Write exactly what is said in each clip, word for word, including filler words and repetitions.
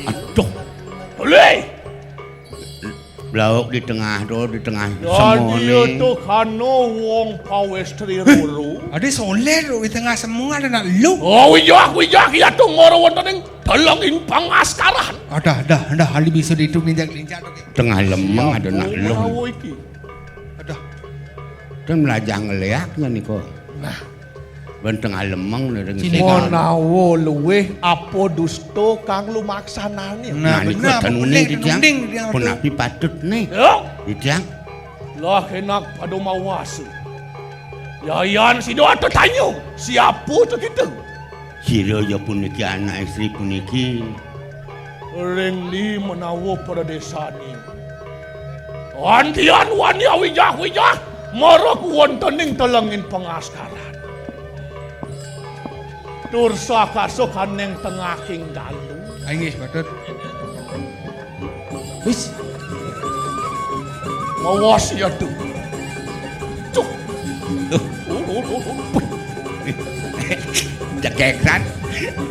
Aduh. Oleh. Blauk di tengah to, di tengah. Dadi semoné. Itu kana wong pawéstri loro. Adi soléh to di tengah semua ada nak lu. Oh, iya, aku iya, iya to mara wonten ing Delenging pangaskaran. Adah, adah, adah, ali bisa ditu ninjak-ninjak to. Tengah lemeng ada nak lu. Menawa iki. Adah. Ten melajah ngeliaknya niko. Nah. Ben tengah lemeng ning sing. Menawa luwih apa dusta kang lumaksanané. Nah, nah, niku bener, ten apa uning bener, titiang. Uning titiang. Punapi patut nih. Ya. Titiang. Lah enak pada mawasa. Yayan sida tetanya, siapa to kita? Sira ya puniki anak istri puniki. Ring ndi menawa pradesané. Antian wani awijah-wijah, mara kuwontening telenging pangaskaran. Tur sakasa kaneng tengahing dalu. Inggih, Patut. Wis. Mawas ya, Duh. Cuk. Duh. Cekekan.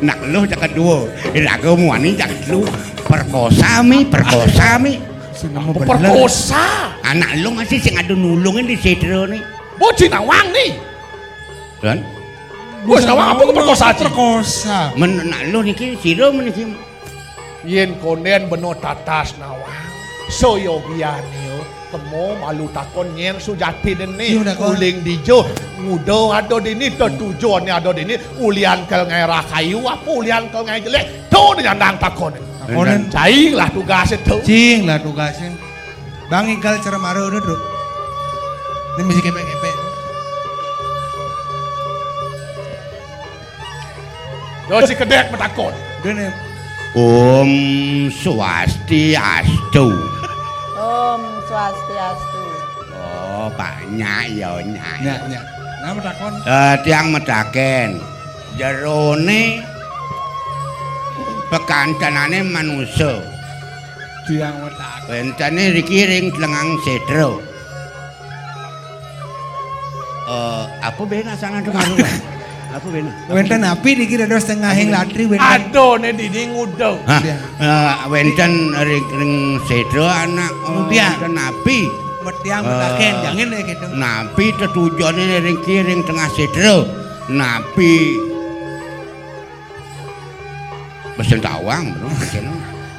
Nak lu cek kedua. Raga muani cek lu. Perkosa mi, perkosa mi. Sing nemu bener. Perkosa. Anak lu masih sing adu nulungin di sedro nih. Bocah nawang nih. Kan? Wis nawang apa perkosa, Ci? Perkosa. Men nak lu niki sira meniki. Yén kondén bena tatas nawang, sayogiané kemo malu takon nyén sujatiné. Iya, takon. Uling dija, nguda ada dini, tetujoné ada dini, ulian kel ngaé rahayu, apa ulian kel ngaé jelék, to nyandang takon. Takonin. Cai lah tugasé to. Cing lah tugasé. Bang Igal cara mara udah, Bro. Ini mesti kepek-kepek. Yo, si kedek matakon. Dene. Om Swastiastu. Om Swastiastu. Oh, banyak ya, Nyak. Nyak, Nyak. Nah, matakon. Eh, tiang mataken. Jerone pekantenane manusa. Tiang matakon. Wentene riki ring Tlengang Sedra. Eh, apa bena sangan dengar? Apa bena? Wenten api niki dados tengahing latri wenten. Adone dini nguda. Hah? Iya. Eh, wenten ring, ring sedra anak, eh, ngudian. Wenten api. Metiang metaken, eh, jangan ya gitu. Napi tetujone ring kiring tengah sedra. Napi Besen tawang, bro.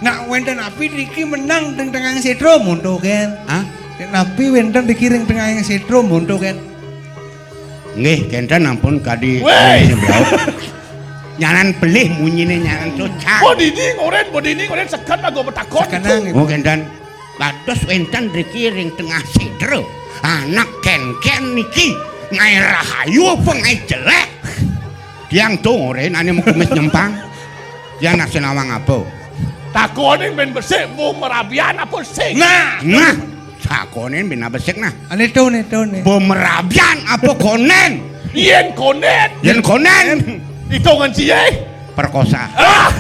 Nak wenten api niki menang teng tengahing sedra monto ken. Hah? Yen api wenten niki ring tengahing sedra monto ken. Nggih, kenten ampun kadi. Weh! Nyanan pelih munyine nyanan cocak. Bodini ngoren, bodini ngoren seken aku betakon. Sekenang. Oh, kenten. Dados wenten riki ring tengah sedra. Anak kenken niki ngae rahayu apa ngae jelek? Tiang to ngorenane mung kumis nyempang. Tiang nak sinawang apa? Takone ben besik, bu merabian apa sing? Nah, nah. Takone ben besik nah. Ane to ne, to ne. Bu merabian apa konen? Yen konen. Yen konen. Itungan cie. Perkosa. Ah!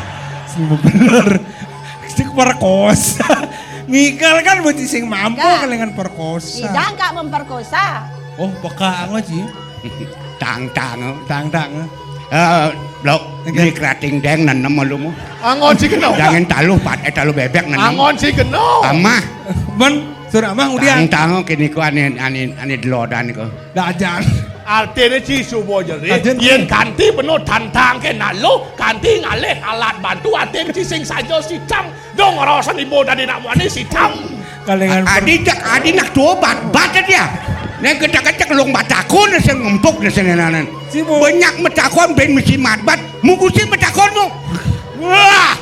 Sing bener. Sing perkosa. Ngigal kan mesti sing mampu. Enggak. Kelingan perkosa. Tidak, enggak memperkosa. Oh, peka angot sih. Tang-tang. Tang-tang. Eh, blok. Oke. Ini kerating deng nenem malumu. Angon si kena. Jangan taluh pat, eh, taluh bebek nenem. Angon si kena. Amah. Ben, sur amah udian. Tang-tang kini ku ane, ane, ane delodan ku. Dajan. Artine ci suba jerit, ajen yen ci. Kanti beno tantang ke nak lu, kanti ngalih alat bantu, artine ci sing saja sicang, dong rasan ibu dadi nak muani sicang. Kalengan per- Adi cek, adi nak tua bat, bat dia. Nek kecek-kecek lung batakun sing ngempuk ne sing enanan. Banyak metakon ben mesti matbat, mugusi metakonmu. Wah.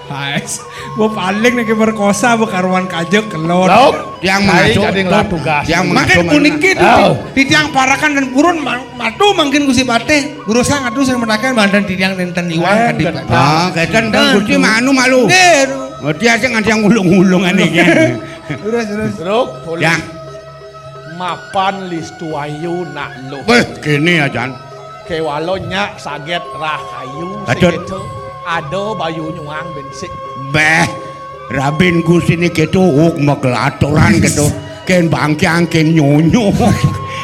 Guys, bu paling niki merkosa, bu karuan kajek kelon. Lauk, yang mengasuh, ada yang tugas. Yang mengasuh. Makin puniki di, di tiang parakan dan purun ma-, matu mangkin Gusti Patih. Guru sang atuh sing menaken mandan titiang nenten iwang kadi. Ah, keten kan Gusti manu malu. Nggih. Oh, dia sing ada yang ulung-ulungan iki. Terus, terus. Terus, ya. Mapan listu ayu nak luh. Weh, kene ya, Jan. Kewalo nyak saget rahayu. Ada bayu nyuang bensik. Beh. Rabin Gusti niki tuh uk mekelaturan gitu. Kén bangkiang kén nyonyo.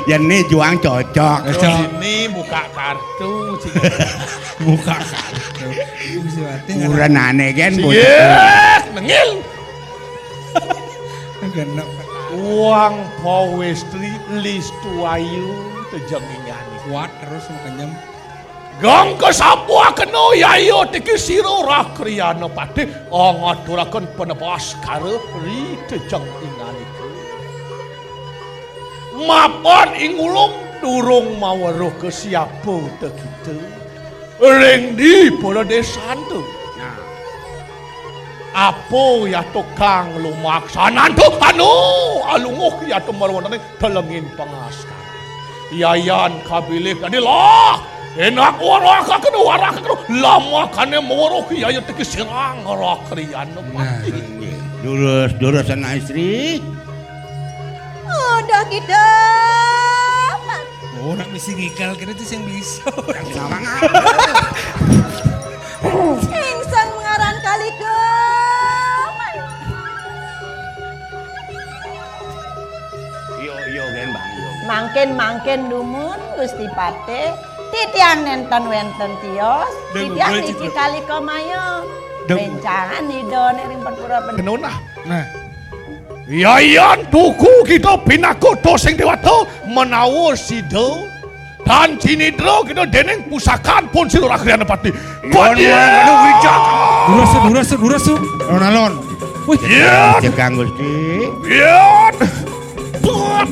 Yén né juang cocok. Cocok. Ini buka kartu. Buka kartu. Uranane kén bocah. Nengil. Genep. Uang pawestri listu ayu tejeng ingani. Kuat terus makenyem. Gangka sapuakena yaya tiki sira Rakriana Patih ngaturaken panebaskara ri tejeng inganika. Mapan ingulung durung maweruh ka siapa tekita. Ring di para desanta. Nah. Apa ya tukang lumaksanan tu anu alunguh ya tumarwantane telengin pangaskar. Yayan kabilih tadi lah. Enak waraka kena waraka kena lama kane moro ki yaya teki sirang Rakriana Patih. Durus, durus anak istri. Udah gitu. Oh, nak misi ngikal kena tuh yang bisa. Yang sama. Ingsun ngaran Kalika. Iyo, iyo, gen, Bang, iyo. Mangkin-mangkin dumun, Gusti Patih. Titiang nenten wenten tios, titiang niki Kalika Maya. Bencangan Ida nek ring perpura ben- Kenuna. Nah. Yayan tuku kita pinakota sing dewata menawa sida tan cinidra kita dening pusakan pun sira Rakriana Pati. Pati. Aduh, wijak. Durus, durus, durus. Alon-alon. Wih. Iya. Cekang Gusti. Iya. Buat.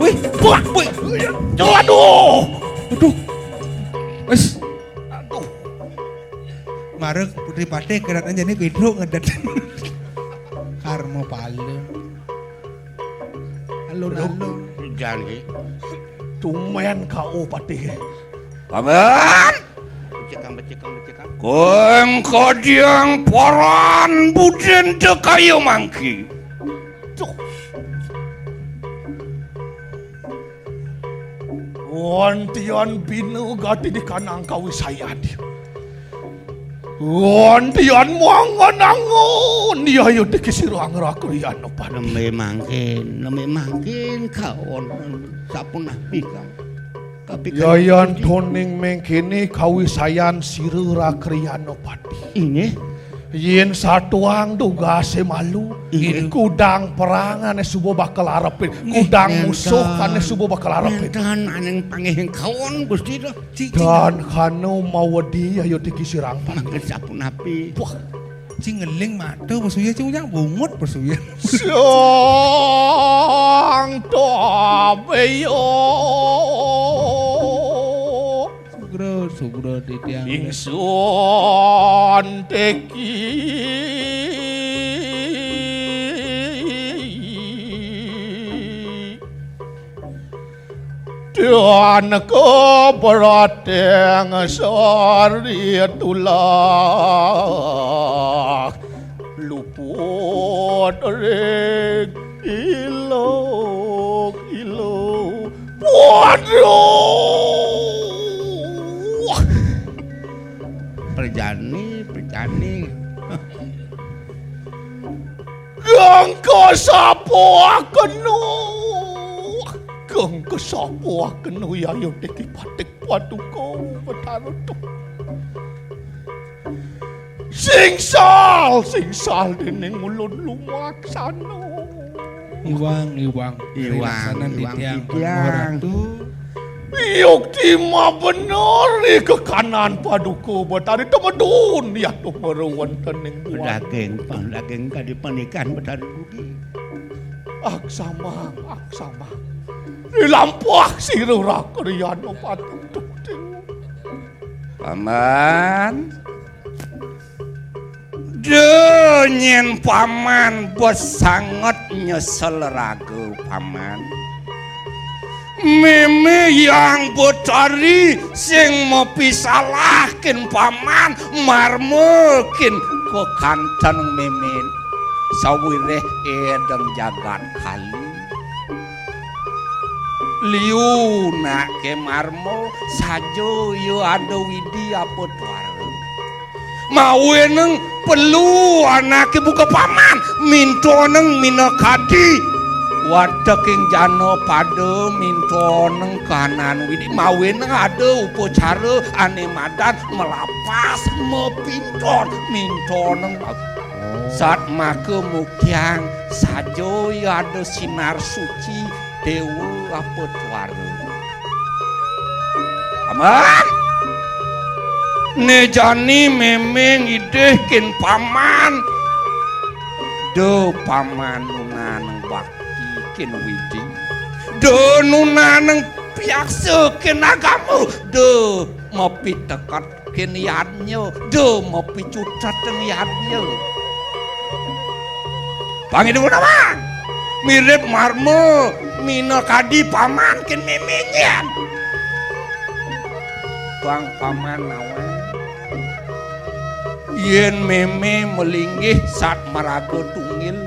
Wih. Buat. Wih. Aduh. Aduh. Wis. Aduh. Marek Putri Patih kedatang jadi Pedro ngedet. Karma pala. Alun-alun. Jangan ki. Tumen K O Patih. Paman. Becekang, becekang, becekang. Keng kadiang paran budin dekayu mangki. Tuh. Wantian bina gati di kanang kawisayan. Wantian manganangun yaya diki sira angra kriyan opan. Nembe mangkin, nembe mangkin kaon sapunapi kang. Tapi kan Yayan toning mengkini kawisayan sira Rakriana Pati. Inggih. Yen satuang dugase malu, inggih, kudang perang ane suba bakal arepin, inggih, kudang nenten, musuh ane suba bakal arepin. Nenten aning pangehing kaon Gusti to. Cing, cing. Dan kanu mawedi ayo tiki sirang Pati. Mangke sapunapi? Wah. Cing ngeling mata pesuya, cing ujang bungut pesuya. Sang tabeyo. Sugra, sugra titiang. Ingsun teki. Dan kebrateng sari tulah luput ring ilo-ilo. Waduh. Perjani, perjani. Gangka sapa kenu. Gangka sapa kenu yayo tiki patik paduka Betara tu. Singsal, singsal dening ulun lumaksana. Iwang, iwang. Iwang, rilaksanan iwang titiang, titiang. Ratu. Yukti mabener di kekanan paduka Betari temedun ya tuh meruwen tening buan. Daging, pang daging kadi panikan Betari dugi. Aksamang, aksamang. Dilampah sira Rakriana patut. Paman. Duh, nyen Paman bes sanget nyesel raga, Paman. Meme Yang Betari sing mapisalahin Paman, marmakin kekanten meme sawireh edeng jagat kali. Liunake marma saja ya ada widi apa tuara. Mawinan perlu anake buka paman, mintoneng minakadi. Wateking jana pada mintoneng kanan Widi, mawinan ada upacara ane madan melapas mapinton, mintoneng. Satmaka mukyang saja ya ada sinar suci dewa apa tuara. Paman, ne jani meme ngidih ken paman. Do paman nunaneng bakti ken Widi. Do nunaneng piaksa ken agama. Do mapiteket ken yadnya, da mapicutet ken yadnya. Pangiduh nawang, mirip marma, minakadi paman ken meme nyen. Bang paman nawang. Yen meme malinggih sat maraga tunggil,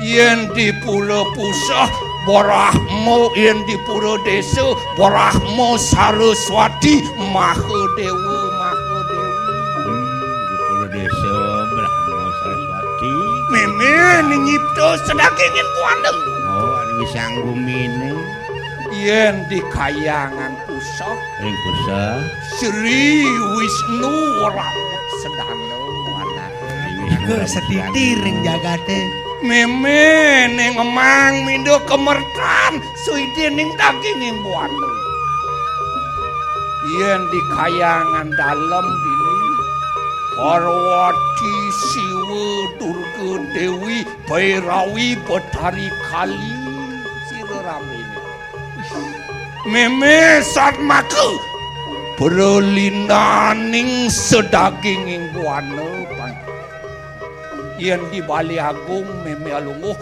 yen di pura puseh Brahma, yen di pura desa Brahma Saraswati, Mahadewa, Mahadewi. Hmm, di pura desa Brahma Saraswati. Meme nyipta sedagingin buana. Oh, anu bisa anggumine. Yen di kayangan puseh, ring puseh, Sri Wisnu Rambut Sedana, anak. Ke setiti ring jagate. Meme ning emang minda kemertan, suidining daginging buana. Yen di kayangan dalem dini, Parwati, Siwa, Durga Dewi, Bhairawi, Betari Kali, sira ramene. Meme satmaka pralinaning sedaginging buana pang. Yen di Bali Agung meme alungguh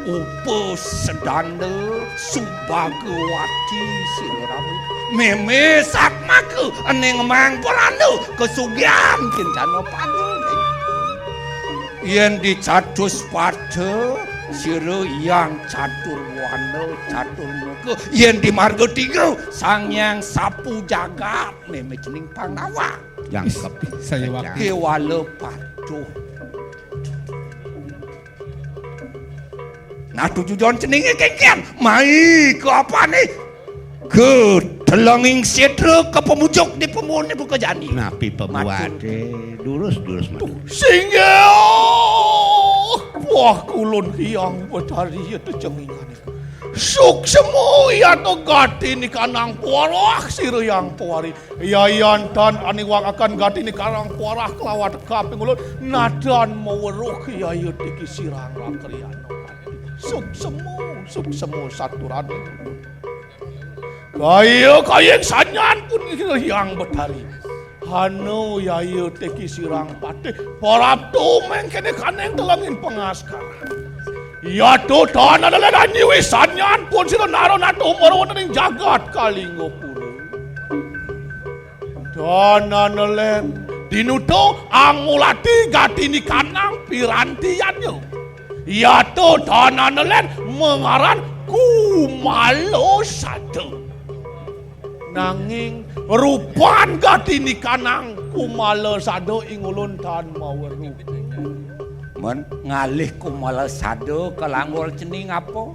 upasedana Subagawati sira rame. Meme satmaka ening mang prana kasugihan kincana pada. Yen di Catuspada sira Hyang Catur Wana, Catur Muka. Yen di marga tiga Sang Hyang Sapu Jagat, meme cening Pandawa. Jangkep. Saya wakil. Kewala patuh. Nah, tujuan ceningé kéngkén, mai ka apané? Ka telenging sétra ka pamujuk di pemune buka jani. Napi pabuaté? Durus, durus, Mat. Singgih. Wah, kulun Hyang Betari ya tecengingan. Suksma ya to gati ni kanang porah sira Hyang Powari. Yayan tan aniwakaken gati ni kanang porah kelawat kaping ulun nadan maweruh yaya tiki sirang rakriana. Suksma, suksma saturane. Kaya kayeng sanyan pun Hyang Betari. Hanu yaya teki sirang patih, parab tumeng kene kaneng telengin pengaskaran. Yatu tanah lelen anyiwi sanyan pun sira naro natu umur wonten ing jagat Kalingapura. Tanah lelen dinuto angulati gatini kanang pirantiannya. Yatu tanah lelen mengaran Kumalo Sada. Nanging rupan gatini kanang Kumala Sada ing ulun tan maweruh. Men ngalih Kumala Sada kalanggul cening apa?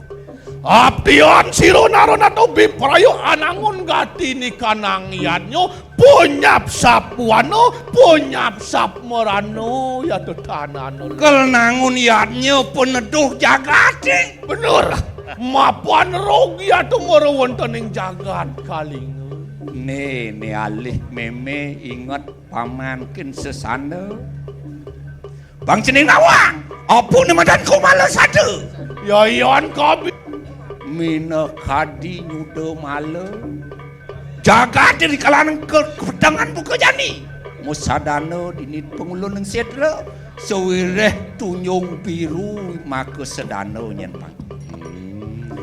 Abdian sira narana to bipraya anangun gatini kanang yadnya punyap sapuana, punyap sapmarana ya tetanana. Kel nangun yadnya peneduh jagate. Bener. Mapan rogi atu mara wonten ing jagat Kalinga. Né, né alih mémé inget pamankin sesana. Bang cening nawang, apa né madan Kumala Sada? Yayan kabi. Minakadi nyuda mala. Jagat di kalangan ke-, kepetengan buka jani. Musadana dini pengulun ing sedra, sawireh tunjung biru maka sedana nyen pang.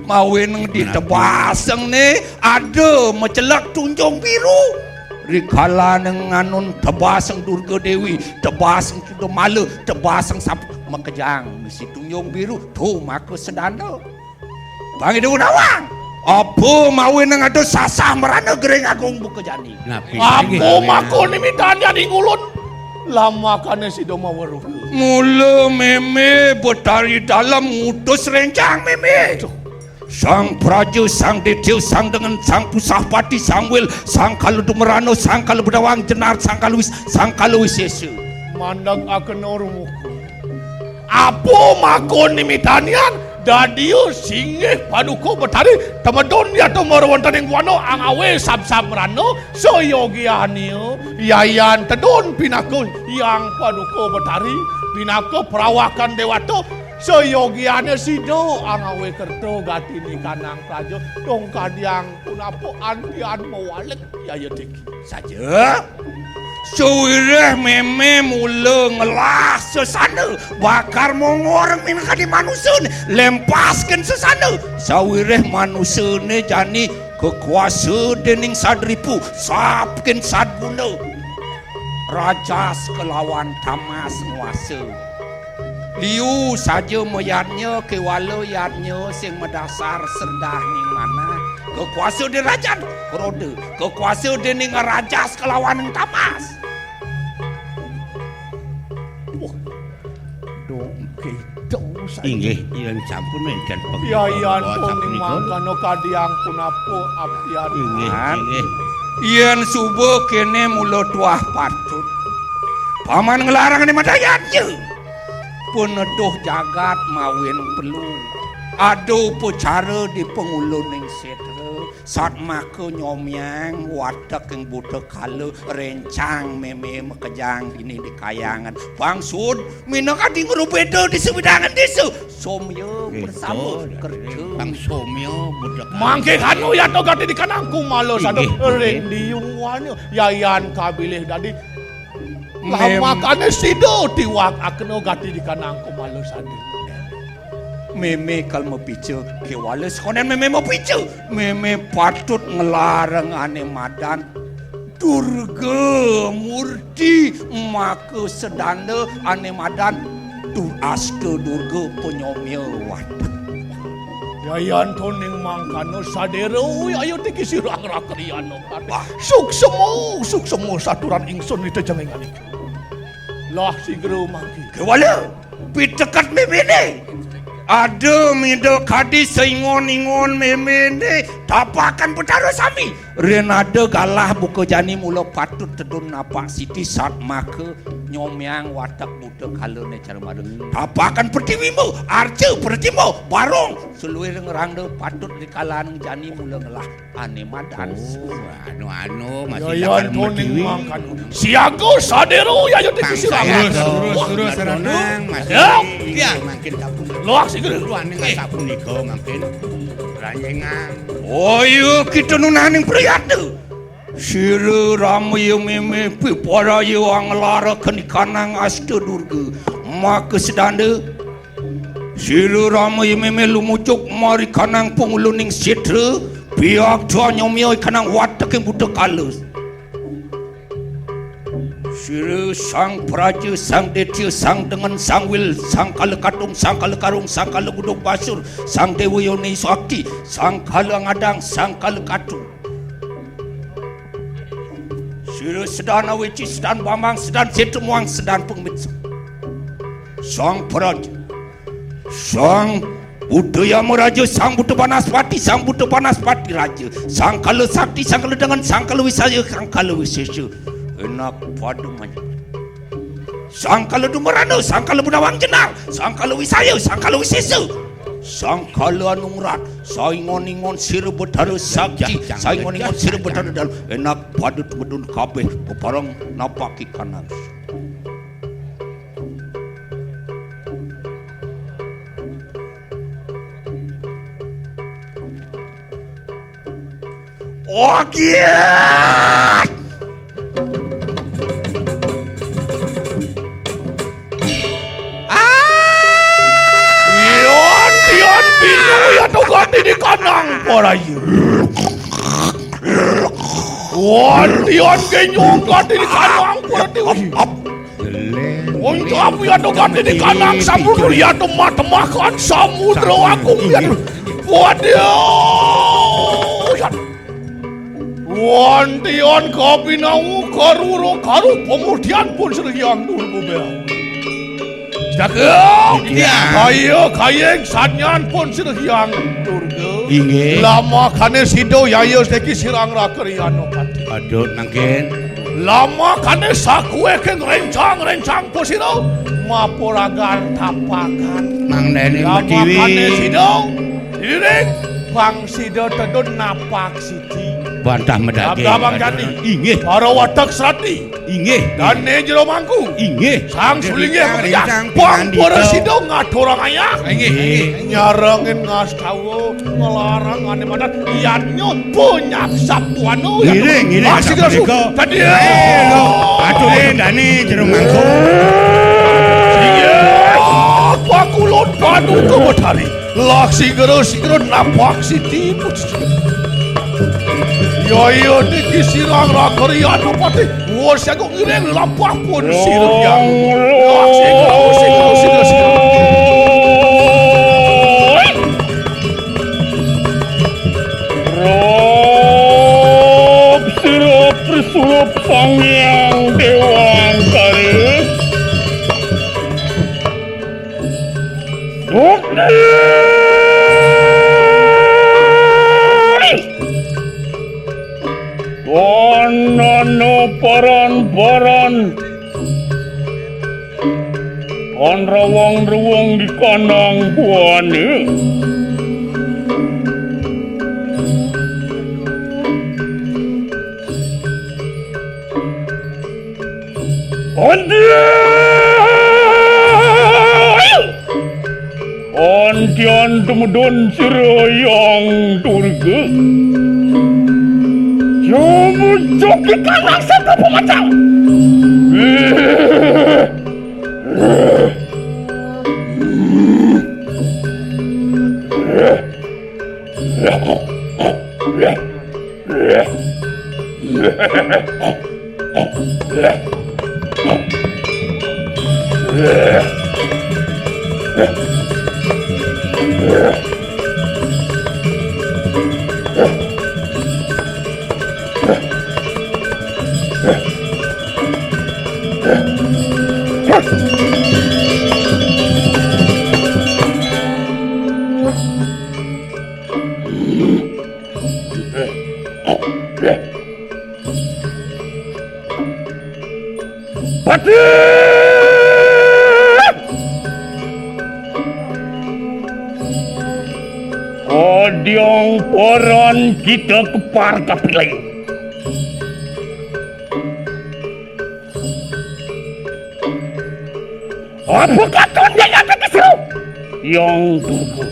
Mawin di tebaseng né ada macelek tunjung biru. Rikala nganun tebaseng Durga Dewi, tebaseng Kuda Mala, tebaseng sap makejang misi tunjung biru, tu maka sedana. Bang Idu nawang. Apa mawin nang ada sasah merana gering agung buka jani? Napi apa lagi? Mako nimitan jani ngulun? Lah makané sida maweruh. Mula mémé Betari Dalem ngutus réncang mémé. Aduh. Sang Praja, Sang Détya, Sang Dengen, Sang Pusapati, Sang Wil, Sang Kala Dumerana, Sang Kala Bedawang Jenar, Sang Kala Wis-, Sang Kala Wisésa. Mandeg akena rumuku. Apa maka nimitanian dadia singgih Paduka Betari temedun yata mara wonten ing wana angawé sab-sab mrana sayogianya Yayan Tedun pinaka Hyang Paduka Betari pinaka prawakan déwata sayogianya sida angawé kerta gati nikanang praja dong kadiang punapa antian mawalik yaya diki. Saja. Sawiréh mémé mula ngelah sesana, bakar mongor minakadi manusa, lempasken sesana. Sawiréh manusané jani kakuasa déning sadripu, sapken sadguna. Rajas kelawan tamas nguasa. Liu saja mayadnya kéwala yadnya sing madasar sredah ning manah. Kakuasa déning rajan, kroda. Kakuasa déning rajas kelawan tamas. Wah, dong kéto saja. Inggih, yén sampun wénten pengkhianat. Yayan sapunika. Mangkana kadiang punapa apian. Inggih, inggih. Yén suba kéné mula tuah patut. Paman nglarang né madayanya. Paneduh jagat mawin pelu. Ada upacara di panguluning sétra, satmaka nyomiang watek ing buta kala, réncang mémé makejang dini di kayangan. Bangsud, minakadi ngrubeda di sawidangan désa. Somya bersama kerja. Bang Somya buta kala. Mangké kanu yata gati dikanang kumala sada. Inggih, inggih. Ring diung wana, Yayan kabilih dadi. Lah makané sida tiwak akena gati dikanang kumala sada. Mémé kal mapica, kéwala sakondén mémé mapica. Mémé patut nglarang ané madan Durga Murti, maka sedanda ané madan Dur-, Asta Durga panyomya watek. Yayan toning mangkana sadéra, ui, ayo tiki sirang rakriana. Wah. Suksema, suksema saturan ingsun rita jenging anika. Lah sigra mangké. Kéwala, piteket méméné. Ada mida kadi saingon-ingon méméné, tapakan Betara sami. Rin ada galah buka jani mula patut tedun napak siti satmaka nyomiang watek buta kalané cara madu. Tapakan Pertiwi ma, arca Pertiwi ma, barong, saluir ngerangda patut dikalaning jani mula ngelah. Ané madan. Oh, anu-anu, masih Yayan toning mangkana. Siaga sadéra yaya tiki sirang. Terus, terus, terus, Raden. Masih. Ya. Mangkin sapunika. Loh, sing terus. Tuan ning sapunika mangkin. Ranjengan. Oh iya, kita nunaning priyata. Sira ramaya mémé piparaya anglara kenikanang Asta Durga. Maka sedanda Sira ramaya mémé lumucuk marikanang panguluning sétra, piyak danyamya ikanang wateking buta kala. Sira Sang Praja, Sang Détya, Sang Dengen, Sang Wil, Sang Kala Katung, Sang Kala Karung, Sang Kala Gudug Basur, Sang Déwa Yoni Sakti, Sang Kala Ngadang, Sang Kala Katung. Sira sedan aweci, sedan bambang, sedan setemuang, sedan pengmitsa. Sang Praja, Sang Buta Yama Raja, Sang Buta Banaspati, Sang Buta Banaspati Raja, Sang Kala Sakti, Sang Kala Dengan, Sang Kala Wisaya, Sang Kala Wisesa. Enak pada maju. Sang Kala Dumerana, Sang Kala Bunawang Jenar, Sang Kala Wisaya, Sang Kala Wisesa, Sang Kala Anungrat, saingon-ingon sira Betara Sakti, saingon-ingon sira Betara Dal, enak pada tumedun kabeh, pepareng napak ikanang. Ogiat! Ah! Yon, yon, binu, ya, to gati di kanang, porayu. Yon, yon, genyong gati di kanang, porayu. Wong tapi anu gati di kanang samudra, ya temah-temahan samudra aku, ya. Waduh, ya. Wantian kapinau karura karu pamudian pun Sri Hyang Durga Béawi. Jagat. Iya. Kaya kayeng sanyan pun Sri Hyang Durga. Inggih. Lamakane sida yaya seki sirang rakriana pati. Aduh, mangkin. Lamakane sakuwe keng rencang-rencang pusira mapuragan tapakan. Mangdene Lamakane sida iring pang sida tedun napak siti. Bantah medake. Abang Jani. Inggih. Para watek serati. Inggih. Dane jero mangku. Inggih. Sang sulinggih Rencang, mekejang. Rencang, Pang pinandita. Para sida ngaturang ayah. Inggih, inggih. Nyarengin ngastawa, ngelarang ane madan. Yadnya banyak sapuana. Ngiring, ngiring, Asik sapunika. Rasu. Tadi. Ayo, ayo, lo. Ature dane jero mangku. Inggih. Pakulun paduka betari. Lah sigra-sigra napak siti puji. Ya, ya, niki sirang rakri Anupati. Wah, siaga ngiring lampah pun sirang yang. Lah sigra, sigra, sigra, sigra. Rob sirup prisurup Sang Hyang Dewa Angkara. Dukti! Konana paran-paran. Kon rawang-rawang di kandang buane. Antian! Antian tumedun sira Hyang Durga. Sumujuk ikan raksasa pemacang. Pati! Kodiong poron kita kepar kapiling. Apa katon dia kata kesu? Yang tunggu.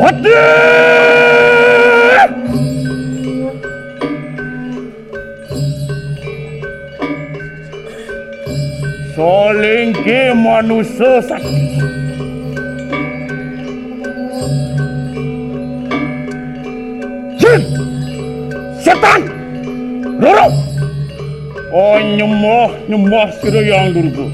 Waduh! Salingke manusa sakti. Jin! Setan! Roro! Oh, nyembah, nyembah sira Hyang Durga.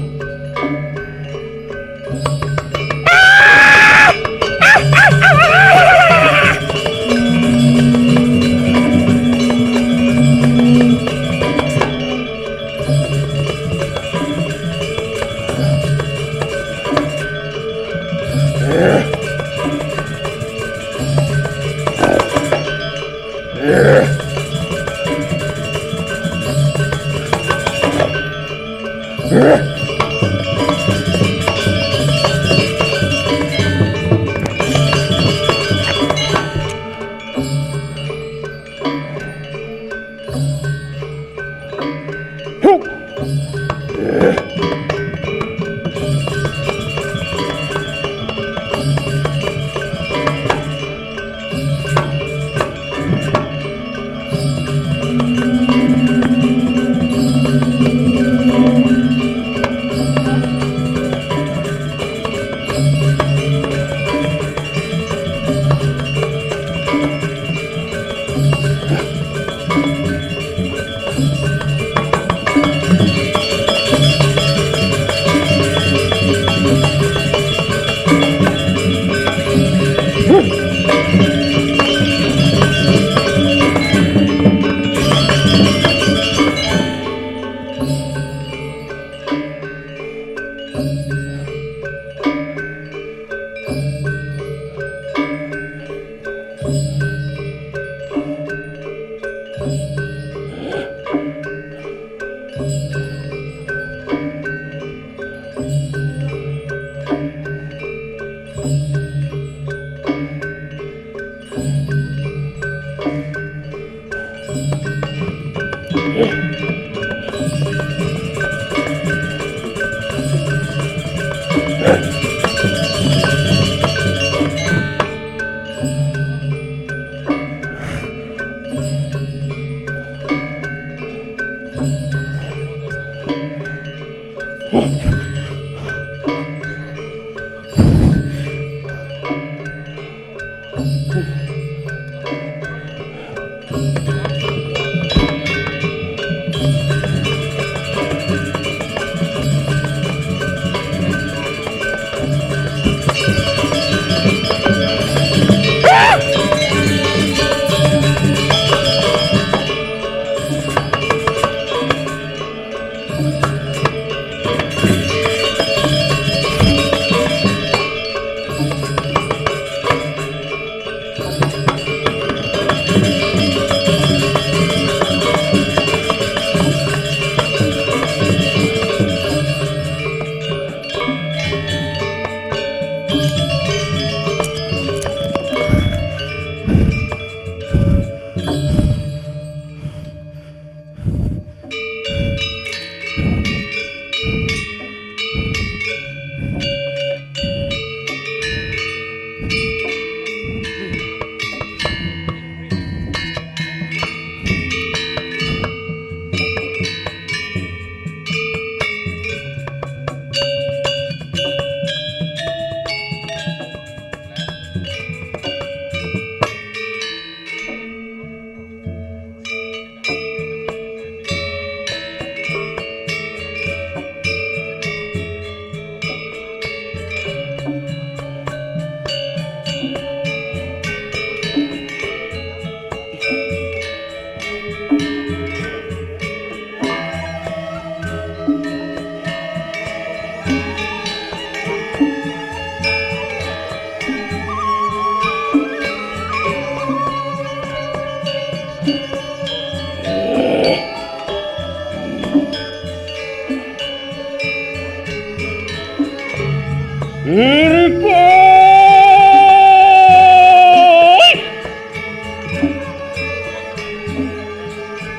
Irika!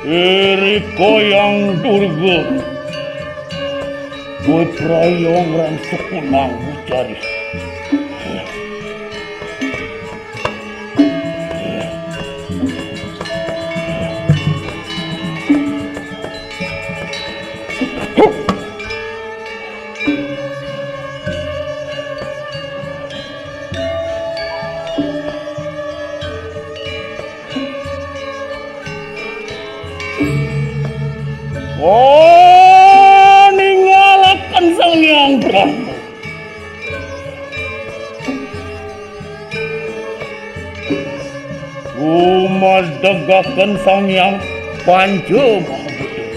Irika Hyang Durga. Kowe prayong rang sekunang jari. Oh, ninggalaken Sang Hyang Brahma. Gumadegaken Sang Hyang Panca Maha Buddha.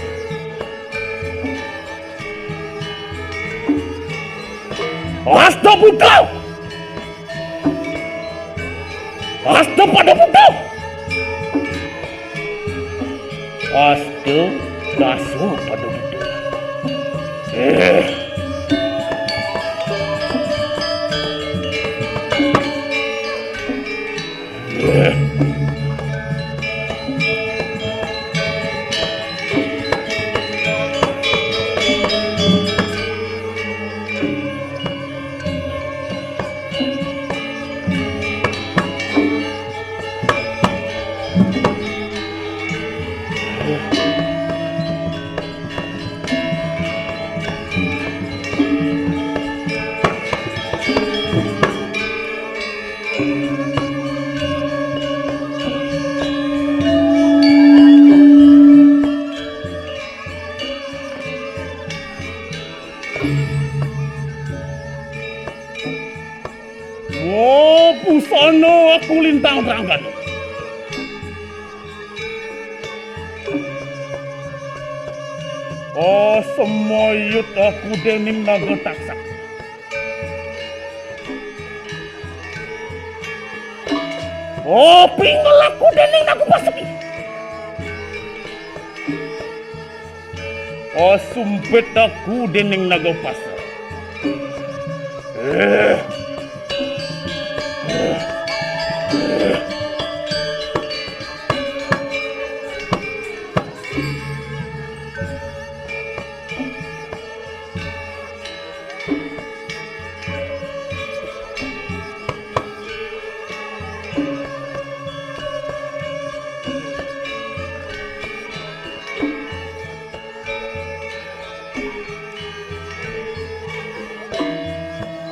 Asta Buddha! Asta Pada Buddha! Asta Dasa Pada Buddha. Eh. Wo, busana aku lintang pranggan. Oh, semoyut aku dening naga taksak. Oh, pingel aku dening naga paseki. Oh, sumpit aku dening naga pasek. Eh.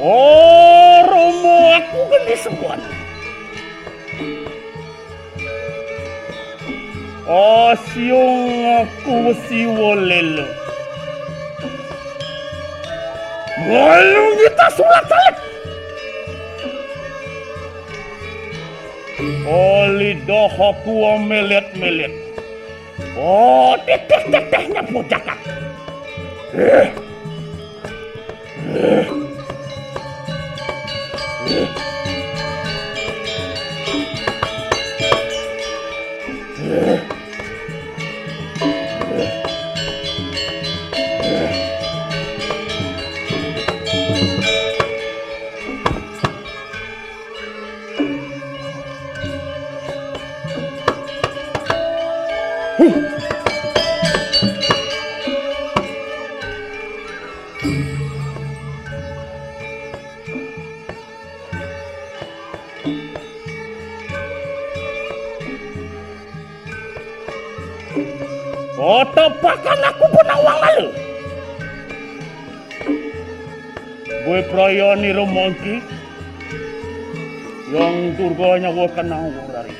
Oh, Rama, aku geni sembuhan. Asyung aku Siwa Lela. Malu kita sulat salib. Oh, lidah aku melet-melet. Oh, teteh-tetehnya pojakan. Eh. Otopakan aku benawang lalu. Gue prayani remangki yang Durga nyawa kenang wong lari.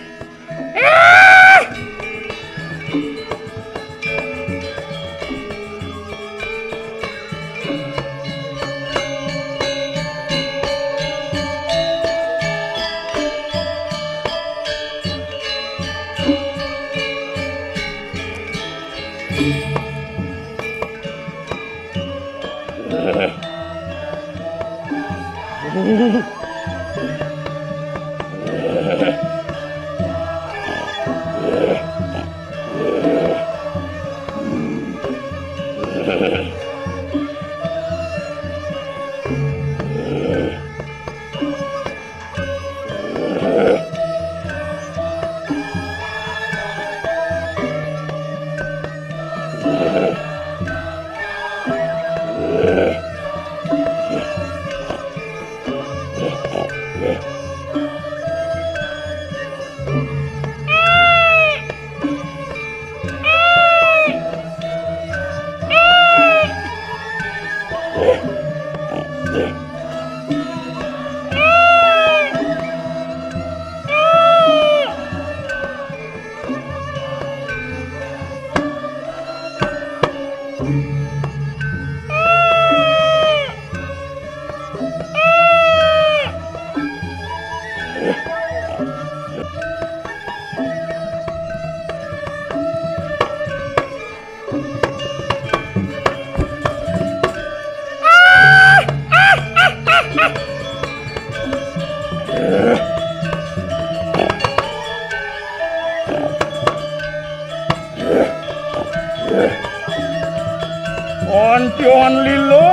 Antion lilo,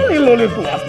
lilo, lilo tuas.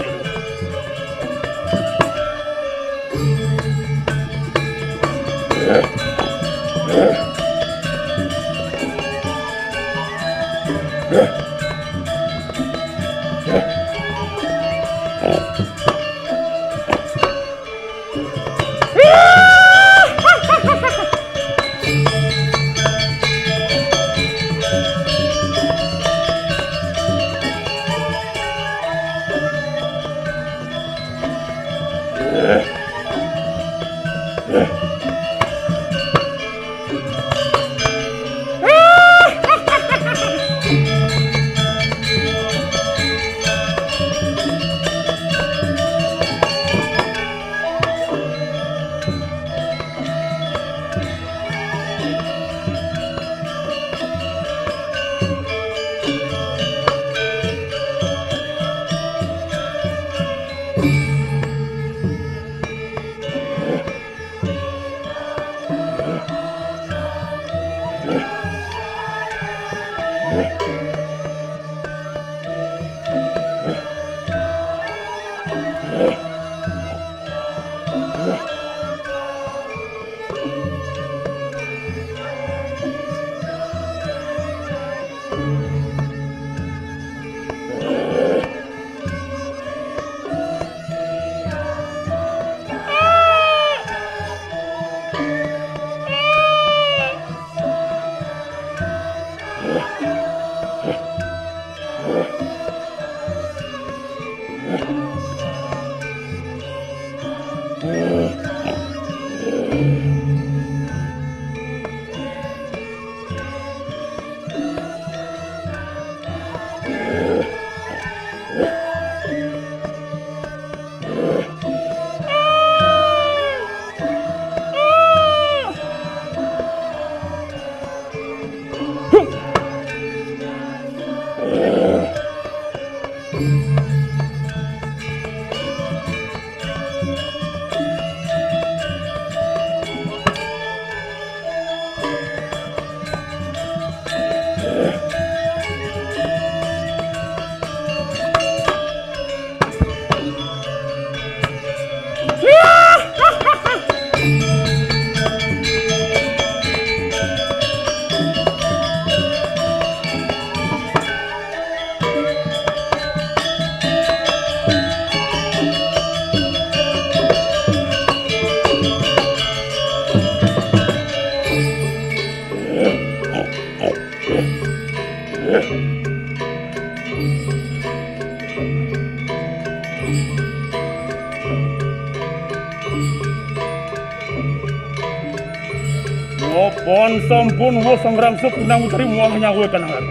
Napa sampun wus ngrangsuk nang cari muah nyawa kanang lari.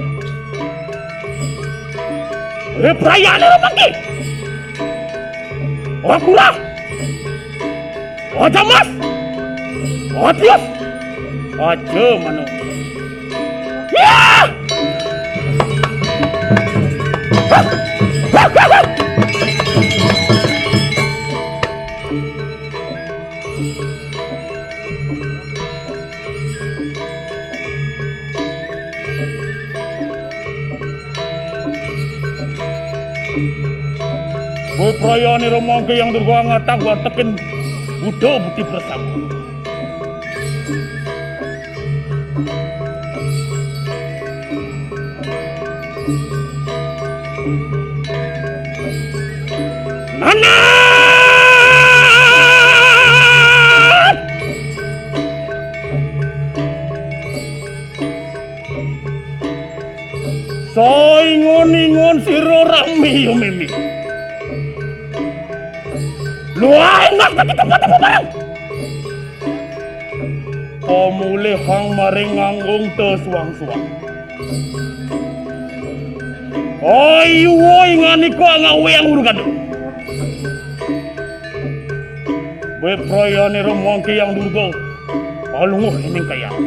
Eh, prayane rumangki. Ora kurang. Aja mas. Adius. Aja manuk. Ya! Kowe prayane rumangke yang durga ngatah watekin Buddha budi bersama. Nana! Luwai nak kita pada barang. Pamulihang maring nganggung teu suang-suang. Ayo woi nganika ngawéang Uru Gadung. Beprayane remangke yang Durga. Palunguh ening kayang.